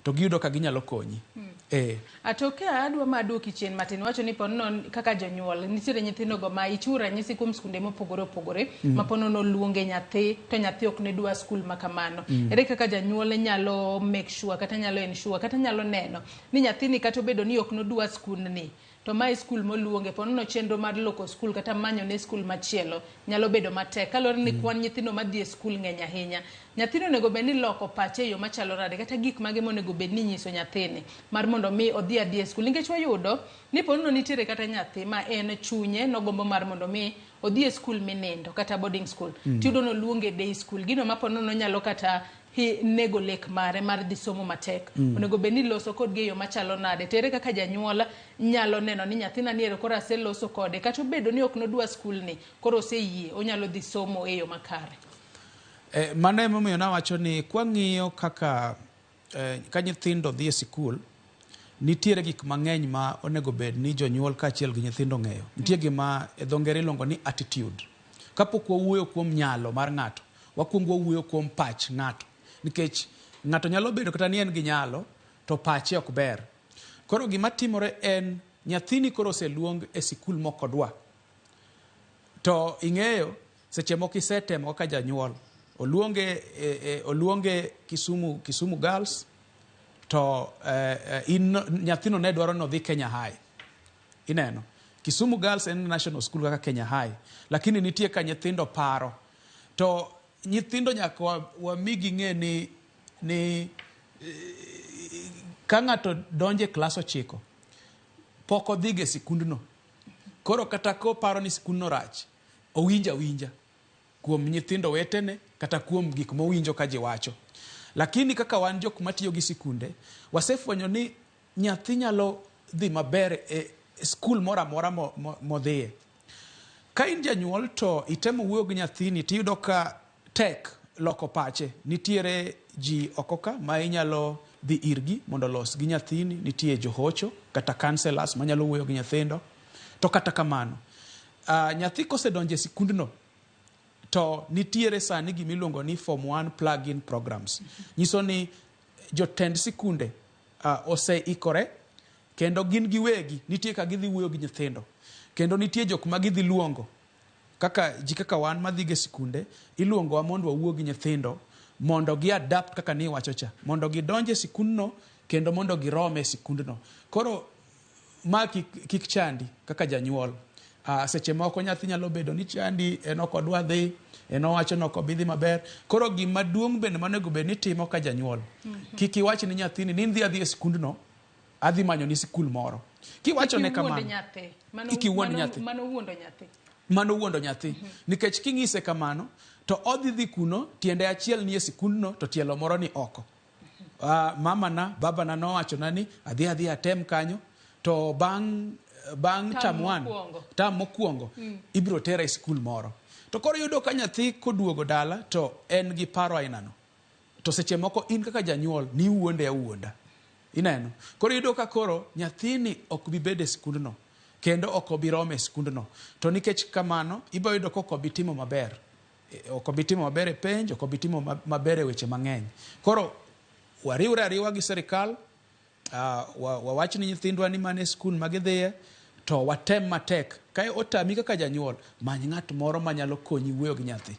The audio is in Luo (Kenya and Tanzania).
to giyudo ka ginyalo konyi. Atoke adwa ma aduoki chien matin wacho ni ponono kaka jonyuol nitiere nyithindogo ma ichiwo ranyisi kuom skunde mopogore opogore ma ponono luonge nyathi to nyathi ok ne dwa skul ma kamano. Ere kaka janyuol nyalo make sure kata nyalo ensure kata nyalo neno ni nyathini kata obedo ni ok nodwa skundni to mae skul moluonge, ponono chenro mar loko skul kata manyo ne skul machielo nyalo bedo matek kaluwore ni kwan nyithindo madhi e skul ng'eny ahinya. Nyathino onego bed ni loko pache e yo machalo nade kata gik mage monego bed ni inyiso nyathini mar mondo mi odhi adhiya e skul, nikech wayudo ni ponono nitiere kata nyathi ma en chunye nogombo mar mondo mi odhi e skul minindo kata boarding school, tiyudo noluonge e day school, gino ma ponono nyalo kata nego lek mare mar dhi somo matek. Onego bed ni loso kodgi e yo machalo nade? To ere kaka janyuol nyalo neno ni nyathina ni ero koro aseloso kode kata obedo ni ok nodwa skul ni, koro oseyie onyalo dhi somo e yo makare? Mano emomiyo nawacho ni kwang'iyo kaka ka nyithindo dhi e sikul, nitiere gik mang'eny ma onego bed ni jonyuol kaachiel gi nyithindo ong'eyo. Nitie gima e dho ngere iluongo ni attitude. Kapok wawuoyo kuom nyalo mar ng'ato, wakuongo wawuoyo kuom pach ng'ato. Nikech ng'ato nyalo bedo kata ni en gi nyalo, to pache ok ber. Koro gima timore en nyathini koro oseluong e sikul mok odwa. To ing'eyo seche moko isetemo kaka janyuol. Oluonge, oluonge Kisumu Girls to in nyathino ne dwaro ni odhi Kenya High. Ineno? Kisumu Girls en national school kaka Kenya High. Lakini nitie ka nyithindo paro. To nyithindo nyaka wami ging'e ni ka ng'ato donjo e klas 9, pok odhiga e sikundno. Koro kata koparo ni sikundno rach, owinjo awinja kuom nyithindo wetene kata kuom gik mowinjo ka ji wacho. Lakini kaka wan jok matiyo gi sikunde, wasefwenyo ni nyathi nyalo dhi maber e skul moro amora modhiye. Ka in janyuol to itemo wuoyo gi nyathini tiyudo ka tek loko pache. Nitiere ji oko ka ma inyalo dhi irgi mondo olos gi nyathini, nitie johocho kata counselors manyalo wuoyo gi nyithindo. To kata kamano, nyathi kosedonjo e sikundno, to nitiere sani gimiluongo ni Form 1 plug-in programs. Nyiso ni jotend sikunde oseikore kendo gin giwegi nitie ka gidhi wuoyo gi nyithindo. Kendo nitie jok ma gidhi luongo kaka ji kaka wan madhi e sikunde, iluongowa mondo wawuo gi nyithindo mondo gi adapt kaka niwacho cha, mondo gidonj e sikundno kendo mondo girom e sikundno. Koro ma kik chandi kaka janyuol. Seche moko nyathi nyalo bedo ni chandi, en ok odwa dhi, en owacho ni ok obi dhi maber. Koro gima duong' bende monego bed ni itimo ka janyuol, kik iwach ni nyathini ni idhi adhi e sikundno, adhi manyo ni sikul moro. Kiwacho ne kamano, kik iwuond nyathi. Mano wuondo nyathi. Mano wuondo nyathi. Nikech king'ise kamano, to odhi dhi kuno, tiende achiel ni e sikundno, to tielo moro ni oko. Mamana, babana nowachona ni adhi adhi atem kanyo, to bang' term term 1, mokwongo. Term mokwongo, ibiro tera e sikul moro. To koro iyudo ka nyathi koduogo dala to en gi paro ainano. To seche moko in kaka janyuol niwuonde awuonda. Ineno? Koro iyudo ka koro nyathini ok bi bedo e sikundno kendo ok obi romo e sikundno. To nikech kamano, ibiro yudo ka ok obi timo maber. Ok obi timo maber e penj, ok obi timo maber e weche mang'eny. Koro wariwre ariwa gi sirikal, wawach ni nyithindwa ni mane skul ma gidhiye, to watem matek. Ka otami kaka janyuol, many ng'at moro manyalo konyi wuoyo gi nyathi.